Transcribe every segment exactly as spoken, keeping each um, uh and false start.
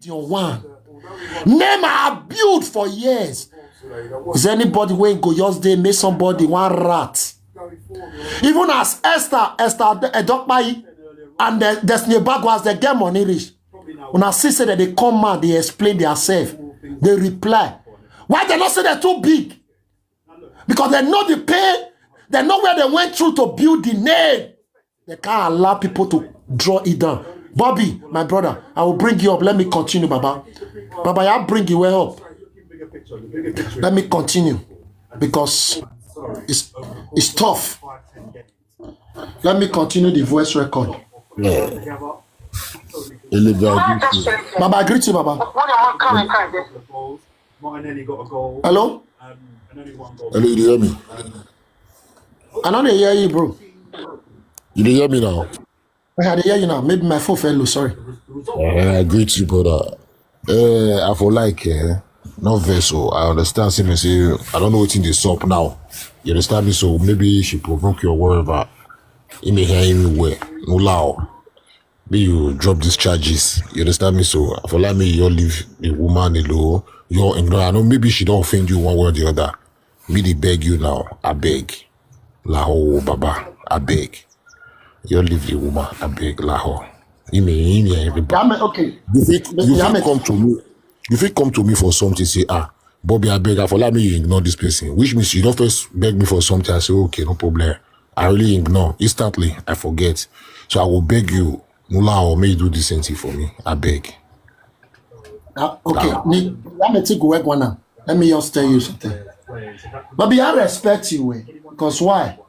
Your one. Name I build for years. Is anybody when go just dey make somebody one rat? Even as Esther, Esther Edokpai and the Destiny Bago, as they get money reach, when I see say that they come out, they explain themselves, they reply. Why they not say they're too big? Because they know the pain, they know where they went through to build the name. They can't allow people to draw it down. Bobby, my brother, I will bring you up. Let me continue, Baba. Baba, I'll bring you well up. Let me continue because it's it's tough. Let me continue the voice record. Yeah. Elebe, I greet you. Baba, I greet you, Baba. Hello? Hello, you dey hear me? I don't hear you, bro. You dey hear me now? I dey hear you now. Maybe my phone fell low. Sorry. Eh, I greet you, brother. Eh, I for like, eh, not vex o. I understand, say me say, I don't know wetin dey sup now. You understand me? So maybe she provoke you or whatever. You may hear me well. No lie. May you drop these charges. You understand me? So I for like me, you leave the woman alone. You ignore. I know maybe she don't offend you one way or the other. Me dey beg you now. I beg. Laho, Baba. I beg. You leave the woman. I beg. Laho. You may, you may, everybody. Yeah, man, okay. You fit, you Yeah, fit man. come to me. You fit come to me for something. Say, ah, Bobby, I beg. I for like me, you ignore this person. Which means you don't first beg me for something. I say, okay, no problem. I really ignore. Instantly, I forget. So I will beg you. No lie o, may you do this thing for me. I beg. Uh, okay. Ni, let me take work one now. Let me just tell you something. Bobby, I respect you, eh? Because why?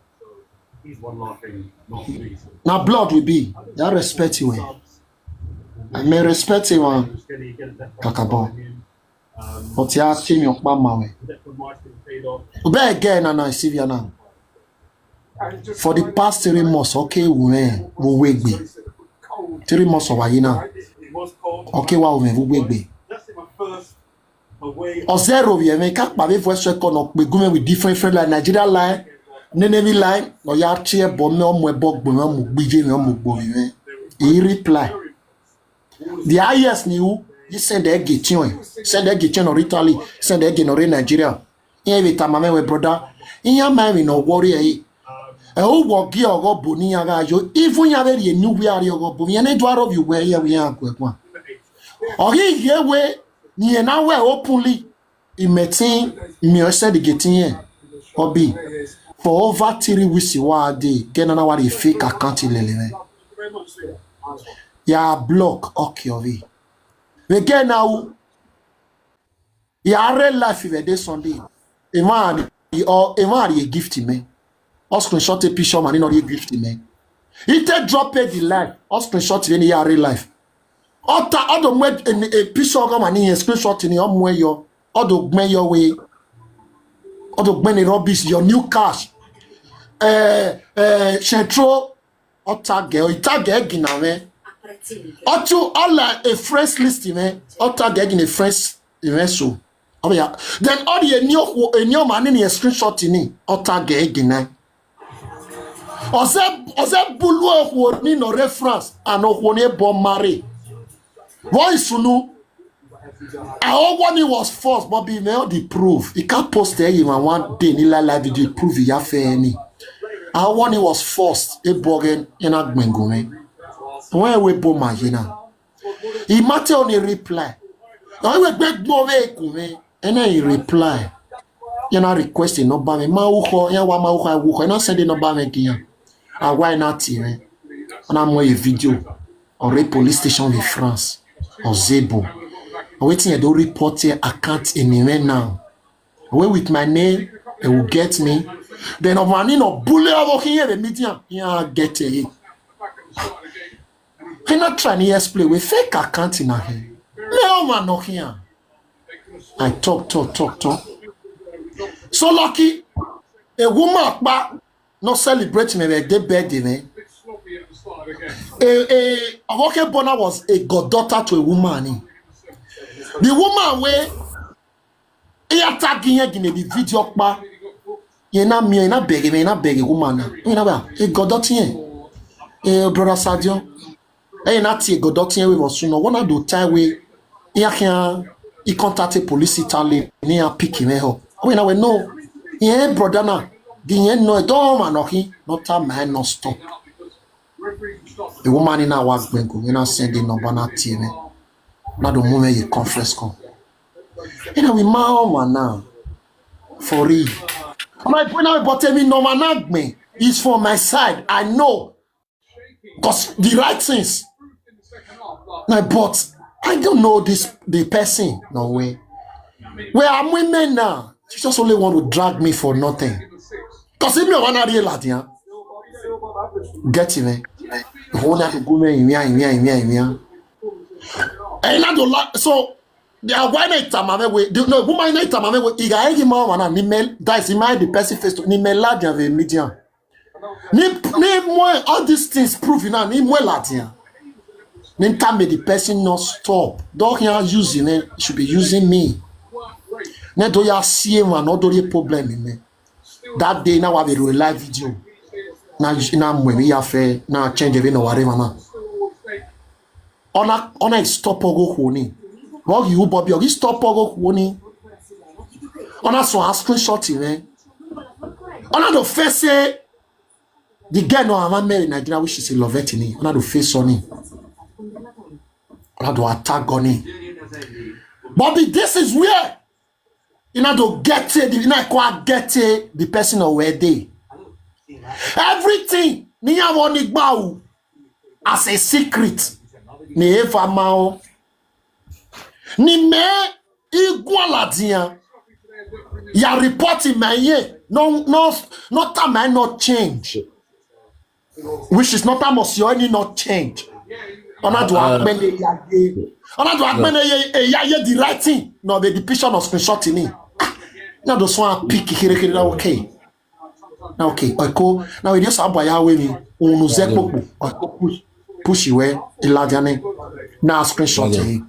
Now blood will be. I respect you, eh? I may respect you, eh? Kakabo. But you are team your mama, eh? But again, and I see you now. For the past three months, okay, we we wait be. Three months of now. Okay, wow, we wait be. Ozero we me ka pa be voice record no pe gume with different friend like Nigeria line, Nenemi line, no ya tie bo me omo ebo gbo me omo gbije me omo gbo me. He reply. The highest ni u, he send a gition, send a gition or Italy, send a gin or Nigeria. He we tamame we brother. He ya my we no worry eh. E o wo gi ogo bo ni ya ga yo. Even ya very new we are ogo bo. Ye ne do aro bi we ya we ya kwe kwa. Ogi ye we ni ye na we openly. Imetin mi o send the getting here. Obi. For over three weeks you are day. Get another one fake account lele. Ya block okay ovi. We get now. Ya real life if dey Sunday. A man, he or a man he gift me. Or screenshot a picture man, he not a gift me. He take drop pay the life. Or screenshot in your real life. Or ta or the mwe in a picture of man in screenshot in your mwe yo. Or the gme your way. Or the gme rubbish your new cash. Eh eh central. Or tag girl, tag girl giname. Or to all like a friends list me. Or tag girl in a friends event so. Oh yeah. Then all the new new man in a screenshot in it. Or tag girl giname. Ose ose bulu okwo ni no reference and okwo ni bo marry. What is sunu? I hope when he was forced, but be made the proof. He can't post there even one day in la live video proof he have any. I hope when he was forced, a bogen in a gmengume. When we bo my yena. He matter only reply. I will beg more way kume. And then he reply. You know request no ba me. Ma uko, ya wa ma uko, uko. And I send it no ba me kiyan. I why not here? And I'm a video. Or a police station in France. Or Zebo. Or waiting at the report here. I can't anywhere now. Away with my name, they will get me. Then of an in a bully of here the media. Yeah, get it. He not trying to explain. We fake account in a hand. No man no here. I talk, talk, talk, talk. So lucky, a woman but not celebrate me with the birthday, man. A a Awoke Bona was a goddaughter to a woman. Eh. The woman where he attack in the video pa. You not me, you not begging, you not begging woman. You know, a goddaughter. Eh, brother Sadio. Eh, not a goddaughter we was soon. One of the time we He can, he contact a police Italy, he can pick him up. Oh, you know, we know. He ain't brother now. The end no, don't man, no, he, not a man, no stop. The woman in our was going, you know, send the number, not T V. Not the moment you conference call. You know, we ma woman now. For real. I'm like, when I bought me no man me is for my side. I know. Because the right things. Now, but I don't know this the person. No way. Where I'm women now. She just only want to drag me for nothing. Because if me wanna real at, yeah. Get him, eh? Hold that go me, yeah, yeah, yeah, yeah. And I don't like so the why na itamame we the no woman na itamame we iga egi ma wana ni mel that is my the person face to ni mel la dia ve median. Ni ni mo all these things prove na ni mo la dia. Ni time the person not stop. Don't here using it should be using me. Ne do ya see him and not do the problem in me. That day now I will live video. Now now when we have now change even or whatever now. Ona ona stop ogo kuni. What you Bobby you stop ogo kuni. Ona so a screenshot him. Ona the face say the girl no am marry Nigeria which is a love it ni. Ona the face on him. Ona the attack on him. Bobby, this is where you know to get it, you know quite get it, the person already. Everything ni ya won igba o as a secret ni ever ma o ni me igwala dia ya report me ye no no not time I not change which is not time must your any not change. Ona do akpene ya ye ona do akpene ye e ya ye the right thing no the depiction of screenshot ni. Na do so a pick kere kere na okay. Na okay. Eko na we just abaya we ni unu ze popo. Eko push push iwe ilajane na screenshot eh.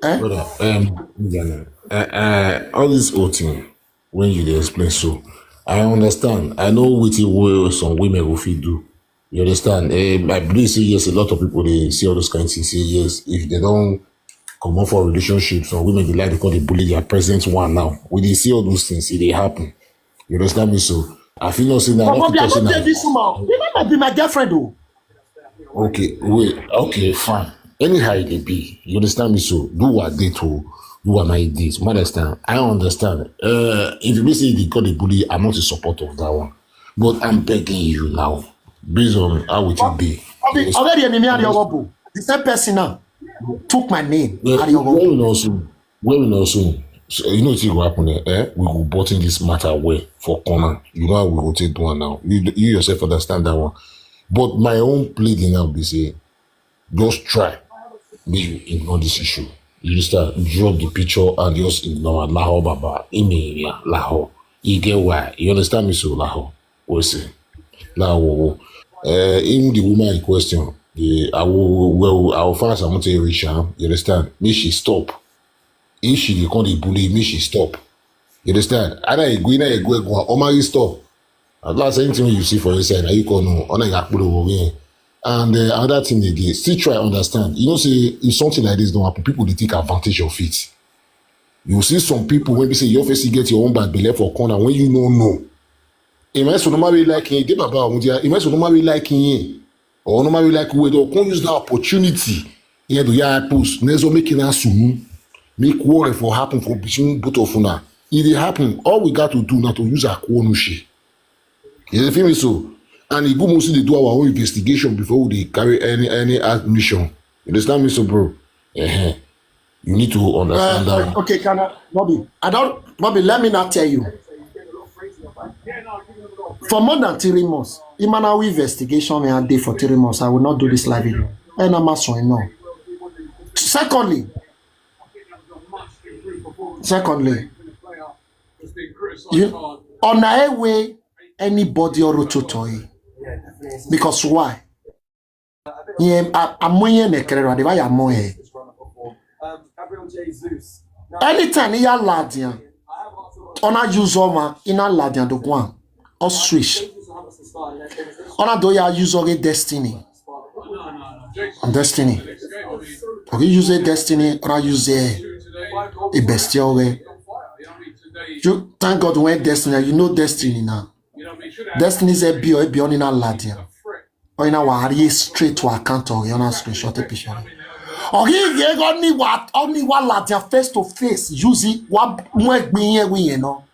Brother, um, yeah, uh, uh, all this old thing when you dey explain so, I understand. I know wetin wey some women go fit do. You understand? Um, I believe say yes, a lot of people dey see all those kind things. Say yes, if they don't come up for relationship, some women dey like to call the bully their present one now. We dey see all those things, e dey happen. You understand me? So I feel not say na But not Bobby, I person don't I tell this woman. You might be my girlfriend though. Okay, wait, okay, fine. Anyhow it dey be, you understand me? So do what they to do what I did. You understand? I understand. Uh, if you be say they got the bully, I'm not in support of that one. But I'm begging you now, based on how it will be. Bobby, already me and your the same person now took my name. Well, And your when we know soon, when we know soon, so you know what will happen there, eh? We will button this matter away for corner. You know how we will take one now. You, you yourself understand that one. But my own pleading now be say, just try. Make you ignore this issue. You just start drop the picture and just ignore Laho Baba. Ime ya Laho. You get why? You understand me? So Laho. We say Laho. Uh, even the woman in question, the I will well our fans I want to reach her. You understand? Me she stop. If she dey come dey bully me, she stop. You understand? Ana egwe na egwe egwe. Omari stop. At last, anything you see for inside, na you call no. Ona ya kpolo wo again. And uh, another thing again, still try understand. You know, say if something like this don't happen, people they take advantage of it. You see some people when they say your face you get your own bad belle for corner when you know no. Am I so normally like him? Dey baba omudia. Am I so normally like him? Or normally like we don't come use that opportunity. Yeah, do ya post. Nezo make it sunu. Make war for happen for between both of una. If it happen, all we got to do now to use our konushi. You feel me so? And it go mostly dey do our own investigation before we dey carry any any admission. You understand me so, bro? Uh-huh. You need to understand Uh, that. okay, can I, Bobby? I don't, Bobby. Let me not tell you. For more than three months, Imanawi investigation me and day for three months. I will not do this live video. And I'm asking no. Secondly, secondly, you on a way anybody or to toy because why? Yeah, I'm when you nekrera the why I'm more. Anytime you are ladian, on a use oma in a ladian the one or switch. On a do ya use of a destiny. Destiny. Okay, use a Destiny or use a, a bestial way. You thank God when Destiny, you know Destiny now. Destiny is a bio, a bio in a ladia. Or in our straight to account or your screenshot a picture. Or he gave only what only one ladia face to face. Use it what more being here we you know.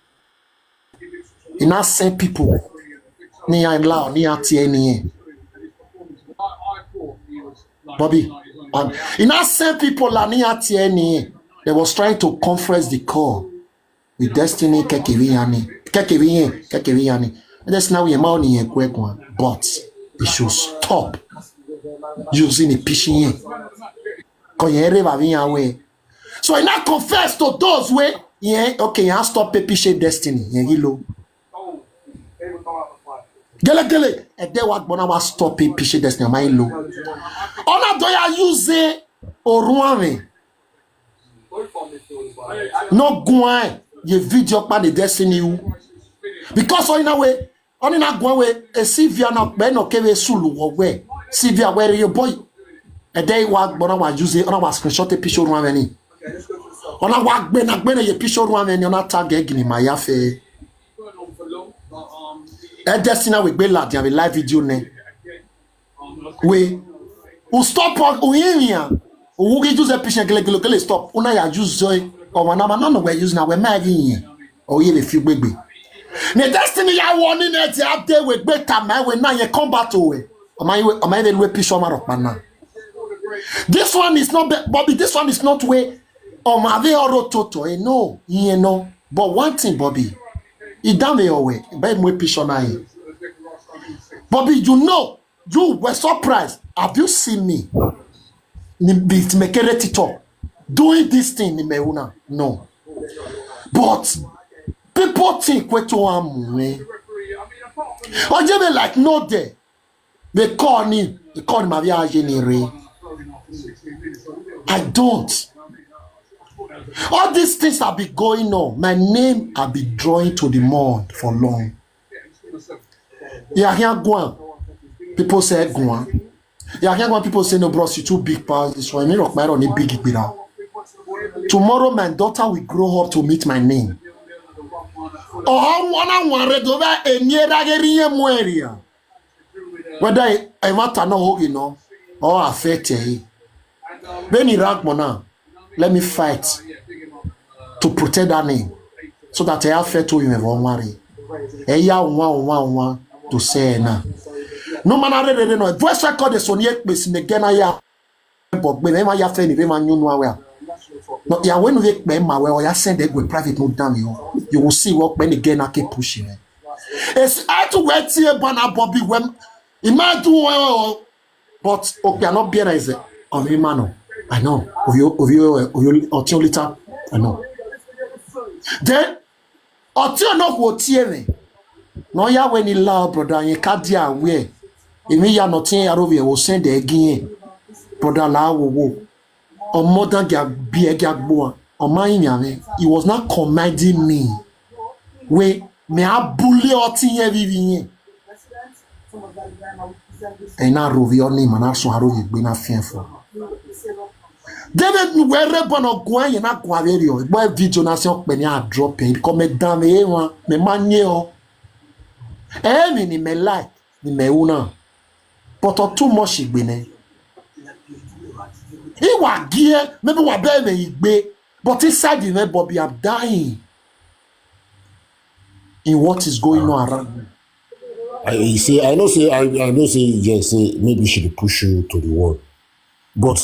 Innocent people. Ni a law, ni a T N A. Bobby, um, innocent people are near T N A. They was trying to conference the call with Destiny Kekiriani. Kekiriye, Kekiriani. And that's now your money and quick one. But it should stop using the pishing. Because you ever be away. So I now confess to those way. Yeah, okay, I stop pay Destiny. Yeah, hello. Gele gele, ede wa gbona wa stop e piche Destiny ma ilo. Ona do ya use orun ame. No gwan ye video pa the Destiny u. Because o ina we, oni na gwan we e Sylvia na pe no kere sulu wo we. Sylvia, where your boy? Ede wa gbona wa use, ona wa screenshot e piche orun ame ni. Ona wa gbe na gbe na ye piche orun ame ni, ona tag e gini ma ya fe. E Destiny we gbe la dia we live video ne. We u stop u yin ya. U gi use piche gele gele gele stop. Una ya use o ma na ma no no we use na we ma gi yin. O ye le fi gbegbe. Ne Destiny ya warning e ti update we gbe ta ma we na ye come back to we. O ma we o ma we lu piche o ma ro pa na. This one is not be- Bobby. This one is not way. O ma ve oro toto e no yin no. But one thing, Bobby, e down me owe. Be mo piche na yin. Bobby, you know, you were surprised. Have you seen me? Ni bit me kere tito doing this thing ni me una no. But people think we to am me. O je me like no there. They call me, they call me Maria Jenere. I don't. All these things have been going on. My name have been drawing to the mud for long. Yeah, here Guan. People say Guan. Yeah, here Guan. People say no, bros, you too big past this one. Me rock my own big big now. Tomorrow my daughter will grow up to meet my name. Oh, one on one red over a near area. Whether a matter no hold you know or affect eh. When he rank now, let me fight to protect that name so that I have fair to him ever marry. Eh, ya one one one to say now. No man are no voice record is on yet place in the gena ya. But when ever ya fe ni be man you know where. No, ya when we pe ma we or ya send e go private no down you. You will see what when again I keep pushing. It's hard to wait here bana Bobby when he might do well. But okay, I'm not being is on him man. I know. Oyo oyo oyo otiolita. I know. Then otio no go tie me. No ya when he loud brother you can't deal away. If me ya not here over will send again. Brother la wo wo. Or more than gag be a gag boy. Or my me. He was not commanding me. We me I bully or tin ye vivi. And I rovi your name and I so I rovi be na fearful. David were born or go and not go video. Boy video na se okpe ni a drop e come down e wan me manye o. E mi ni me like ni me una. But o too much igbe ne. He wa gie maybe wa be me igbe. But inside the me Bobby I'm dying. In what is going on around me. I you say I know say I, I know say yes say maybe she dey push you to the wall, but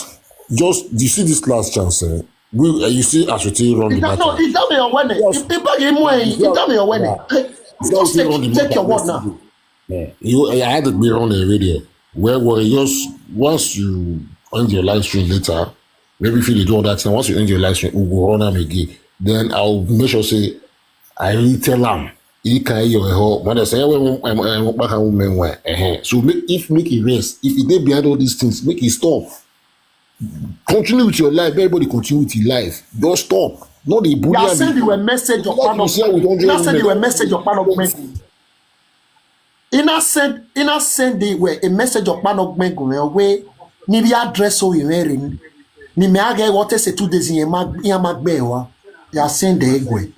just you see this last chance. Eh? We uh, you see as you take run the Ìdá náà battle. ìdá mi ọ̀wẹ́ nẹ̀ ìbá yìí mú ẹ̀yìn ìdá mi ọ̀wẹ́ nẹ̀. Just take take your word now. Yeah. You I had to be on the radio. Well, well, just once you on your live stream later, maybe if you do all that thing, once you end your live stream, we go run am again. Then I'll make sure say I really tell am. He can hear your help. When they say when when back home men were eh. So make if make it rest. If it dey behind all these things, make it stop. Continue with your life. Everybody continue with your life. Don't stop. No, they bully Yà am. send you a message of Like one you of share with hundred Ina send you a women. message of one of men. Ina send ina send the way a message of one of men go away. Ni the address so you wearing. Ni me age what say two days in ma in ma gbe wa. Ya send the egwe.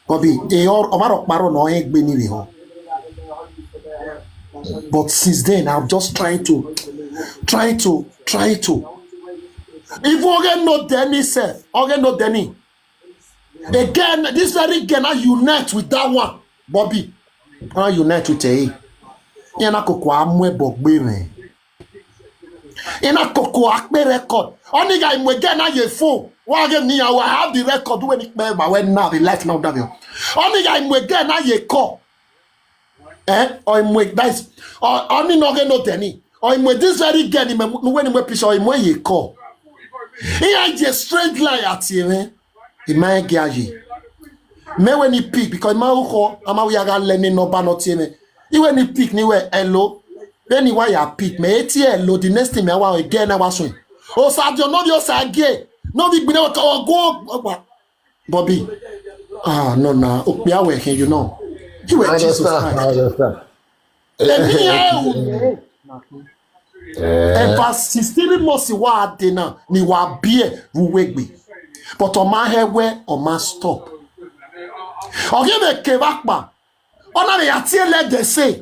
Bobby, e or o ma ro paro no egbe ni ho. But since then, I'm just trying to, trying to, trying to. If we get no Denny sef, we get no Denny. Again, this very girl now unite with that one, Bobby. Now unite with her. Yana koko amwe bogbe me. Ina koko akpe record. Only guy mwe get na ye phone. Wa get me, I have the record when it pay my when now the life now that. Only guy mwe get na ye call. Eh? Or mwe that is or only no get no Denny. Or mwe this very girl ni me when mwe picture or mwe ye call. He had a straight lie at you, eh? He might get ye. Me when he pick because my uko ama we are learning no ba no tie me. He when he pick ni we hello. Then he why I pick me eighty hello. The next thing me I want again I was swing. Oh, Sadio, no be Osage. No be gbine o go. Bobby. Ah, no, na. Okpe awe, you know. You were Jesus Christ. Understand. Èmi ẹ ò lè. Ever since three months wa de na ni wa bie ruwegbe. But o ma hewe o ma stop. Oge me ke va pa. Ona me ya tie let the say.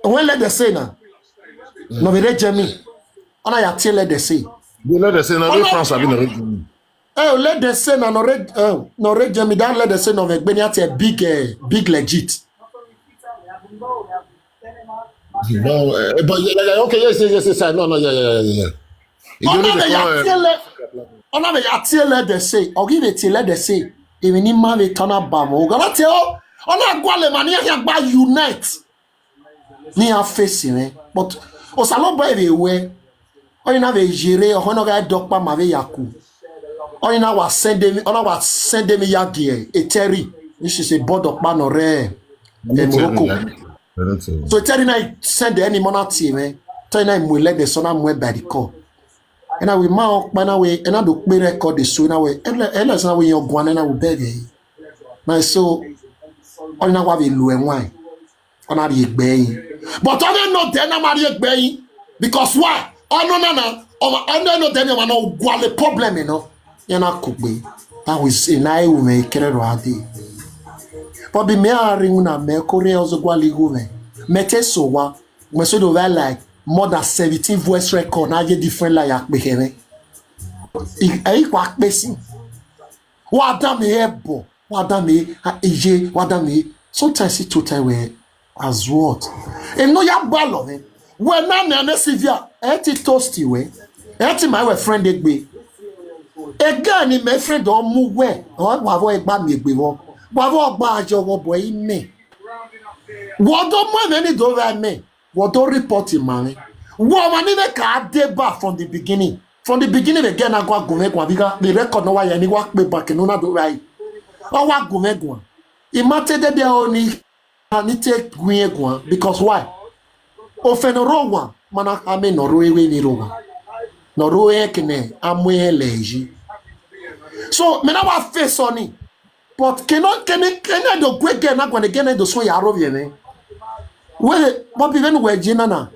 When let the say na. No be re jemi. Ona ya tie let the say. You know they say no real France abi no real. Eh, let the say na no re eh, no re jemi that let the say no me gbe ni ati big eh, big legit. No, eh, but yeah, yeah, okay, yes, yes, yes, yes, no, no, yeah, yeah, yeah, yeah. You Ona don't me need to ya call, tie eh, let. Ona me ya tie let the say. Ogi me tie let the say. Even ni ma me tona ba mo. Gana te o. Ona gwa le mani ya gba unite. Ni a face me. But o sa lo ba we we. Oni na ve jere o hono ga dokpa ma ve yaku. Oni na wa send me, ona wa send me ya die eteri. This is a board of panore. E Morocco. So eteri na send any money to me. Tell na mu let the son am we by the call. And I will ma okpa na we and I do pe record the so na we. And I sana we yon gwan na we beg. Na so oni na wa ve lu e wine. Ona ri egbe yin. But oni no de na ma ri egbe yin. Because why? Ono na na. Oma ono no de ni oma no gwa le problem no. Ya na kugbe. That was in I we kere ro ade. But be me a ring na me kore ozo gwa le go me. Me te so wa. Me so do we like more than seventeen voice record na ye different like akpe here. E e kwa pe si. Wa da me ebo. Wa da me a eye. Wa da me. Sometimes it to time we as what? E no ya ba lo me. We na na na Sylvia. E ti toast we. E ti my we friend egbe. Again, my friend don mu we. O wa vo egba mi egbe wo. Wa vo gba ajo wo boy me. Wo do mo me ni do ra me. Wo do report him man. Wo ma ni me ka de ba from the beginning. From the beginning again I go go me go biga the record no wa ya ni wa pe back no na do right. O wa go me go. I ma te de de o ni ni te gwi e go because why? O fe no ro wa mana ame no ro ewe ni ro wa. No ro e kene amwe le ji. So me na wa face on it. But keno kene kene do gwe gen na gwane gen do so ya ro ye me. We but be when we je na na.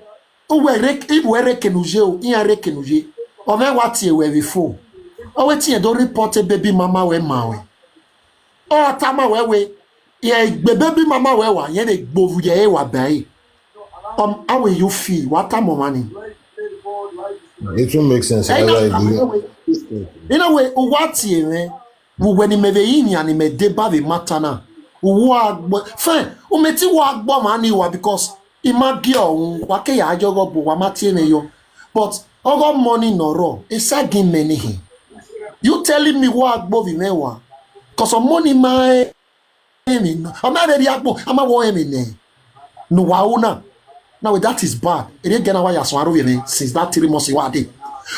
O we re if we re kenu je o, iya re kenu je. O me wa tie we before. O we tie do report a baby mama we ma we. O ta ma we we. Ye gbe baby mama we wa, ye de gbovu ye wa bai. Um, how will you feel? What time of money? It will make sense. Hey, I no, like no, it. no, wait. In a way, what ye me? Who when he may be in and he may deba the matana. Who are but fine. Who may ti wa gbo money wa because he might be on what can I jog up wa mati me yo. But I got money no raw. It's a give me he. You telling me what gbo vi me wa? Cause of money my emi no. I'm not very akpo. I'm a wo emi ne. No wa una. Now that is bad. It didn't get away as one me since that three months you are there.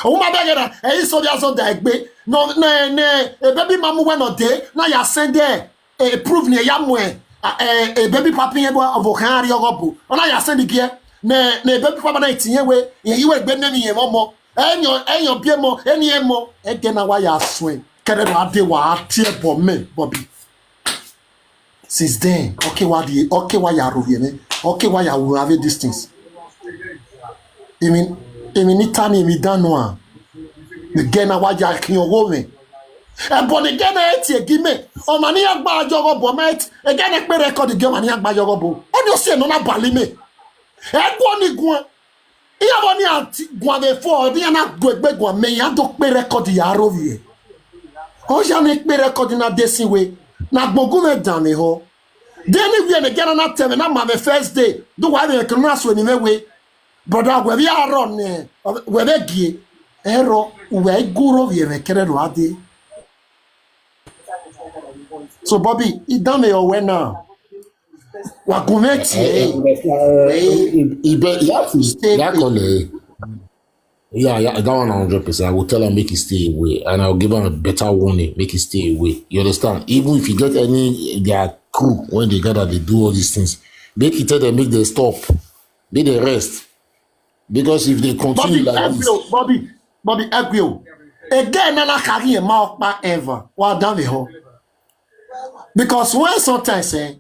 Oh my beg that. Hey, so there's on the egbe. No, ne ne. A baby mamu went not there. Now you send there. A proof near yamwe. A baby papi ebo of Ohari Ogobu. Ona ya send gear. Ne ne baby papa na itinye we. Ye iwe gbe ne mi ye mo. Enyo enyo bie mo. Eni emo. Ege na wa ya swen. Kere no ade wa atie bo me Bobby. Since then, okay wa di okay wa ya ro ye me. Okay wa ya we have these things. Emi emi ni tani emi danu a. Again, I want you to hear woman. And but again, I hate you, give me. Oh, money, I buy your boy, mate. Again, I pay record again, money, I buy your boy. And you say, no, not bali me. I go on, go on. Iya boni ati gwa be fo, di na gwe gbe gwa me ya do pe record ya ro vie. O ya ni pe record na desi we. Na gbogu me dan me ho. Then we na gana na teme na ma me first day. Do wa be ke na so ni me we. Brother, we be a run ne. We be gie. Ero, we guro vie me kere ro ade. So Bobby, i dan me o we na. Wa gumeti. He, he, he, be, he have to stay. That call, eh, yeah, yeah, that one hundred percent. I will tell him make he stay away, and I'll give him a better warning, make he stay away. You understand? Even if you get any their crew when they gather, they do all these things. Make he tell them make they stop, make they rest, because if they continue Bobby, like this, Ebio, Bobby, Bobby, Ebio. Again, nana kari e ma okpa ever. Wa dan me ho. Because when sometimes eh,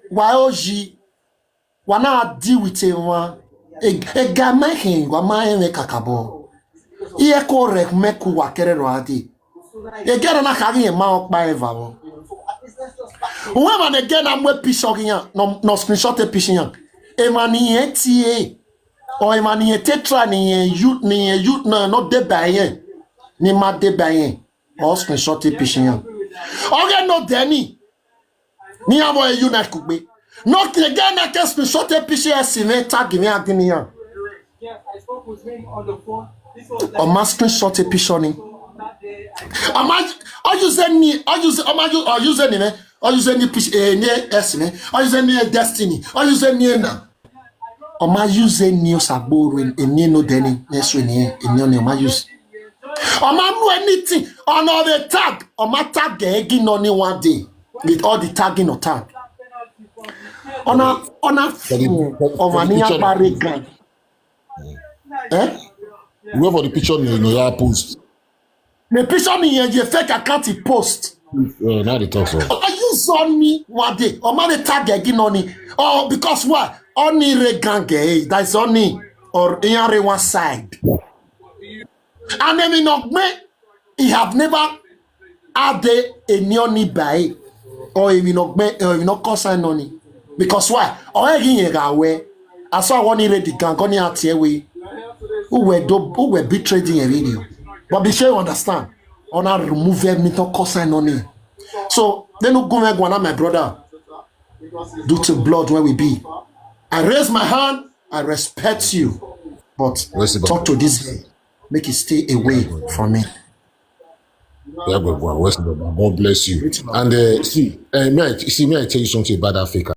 wa oji, wa na deal with a one. A, a guy my hand, wa my hand kakabo. Iye ko rek me ku wa kere ro ade. Again, nana kari e ma okpa ever. Wo. Whoever again I'm with picture yan, no no screenshot a picture yan. E man ni e ti e. Or e man ni e te try ni e you ni e you no no de by yen. Ni ma de by yen. Or screenshot a picture yan. Okay, no Danny. Ni amo e you na kugbe. No again na ke screenshot a picture e si me tag me agini yan. Or ma screenshot a picture ni. Or ma or you say ni or you say or ma you or you say ni me. Or you say ni picture eh ni esi me. Or you say ni destiny. Or you say ni na. Or ma use ni o sagboro e ni no Danny. Next one ni e ni o ma use. Or ma no anything. Or no the tag. Or ma tag e gi no ni one day with all the tagging or tag. Ona ona fu o ma ni agbare gan. Eh? Whoever the picture no no ya post. The picture ni yen je fake account he post. Uh, now they talk so. I use only one day. O ma dey tag again on it. Oh, because what? Only re gang eh. That's only or in one side. And then in Ogbe, he have never had a any only by or if you not or if you not cause sign on it. Because why? Or he yen ga we. I saw one read the gang on the out here we. Who were do who were betrayed in a video. But be sure you understand. On a remove me to cause sign on it. So then no go make one of my brother. Due to blood where we be. I raise my hand, I respect you. But Where's the talk to this guy. Make it stay away from me. Yeah, go, go, where's the God bless you. And uh, see, uh, may I, see, may I tell you something about that fake